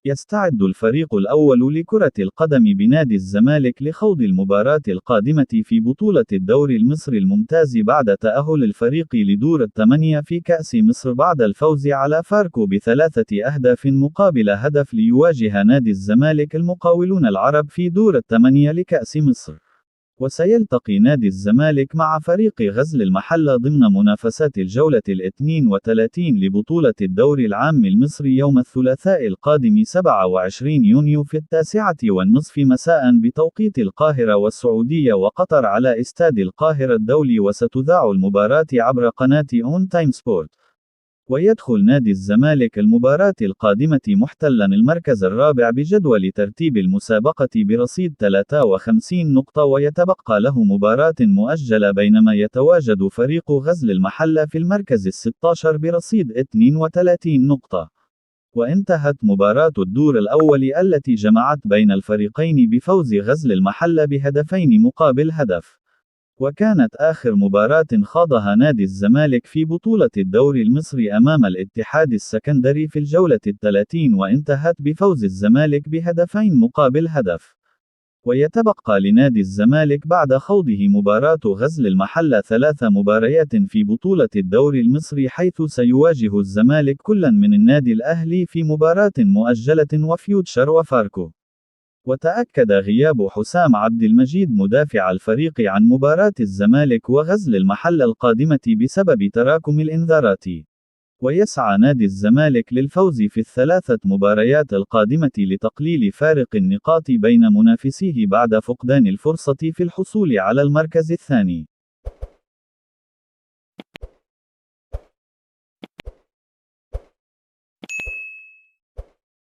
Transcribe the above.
يستعد الفريق الأول لكرة القدم بنادي الزمالك لخوض المباراة القادمة في بطولة الدوري المصري الممتاز بعد تأهل الفريق لدور الثمانية في كأس مصر بعد الفوز على فاركو ب3 أهداف مقابل هدف ليواجه نادي الزمالك المقاولون العرب في دور الثمانية لكأس مصر. وسيلتقي نادي الزمالك مع فريق غزل المحلة ضمن منافسات الجولة ال32 لبطولة الدوري العام المصري يوم الثلاثاء القادم 27 يونيو في 9:30 مساء بتوقيت القاهرة والسعودية وقطر على استاد القاهرة الدولي، وستذاع المباراة عبر قناة أون تايم سبورت. ويدخل نادي الزمالك المباراة القادمة محتلا المركز الرابع بجدول ترتيب المسابقة برصيد 53 نقطة، ويتبقى له مباراة مؤجلة بينما يتواجد فريق غزل المحلة في المركز ال16 برصيد 32 نقطة. وانتهت مباراة الدور الأول التي جمعت بين الفريقين بفوز غزل المحلة ب2 مقابل هدف. وكانت آخر مباراة خاضها نادي الزمالك في بطولة الدوري المصري أمام الاتحاد السكندري في الجولة ال30 وانتهت بفوز الزمالك ب2 مقابل هدف. ويتبقى لنادي الزمالك بعد خوضه مباراة غزل المحلة 3 مباريات في بطولة الدوري المصري، حيث سيواجه الزمالك كلا من النادي الأهلي في مباراة مؤجلة وفيوتشر وفاركو. وتأكد غياب حسام عبد المجيد مدافع الفريق عن مباراة الزمالك وغزل المحلة القادمة بسبب تراكم الإنذارات. ويسعى نادي الزمالك للفوز في ال3 مباريات القادمة لتقليل فارق النقاط بين منافسيه بعد فقدان الفرصة في الحصول على المركز الثاني.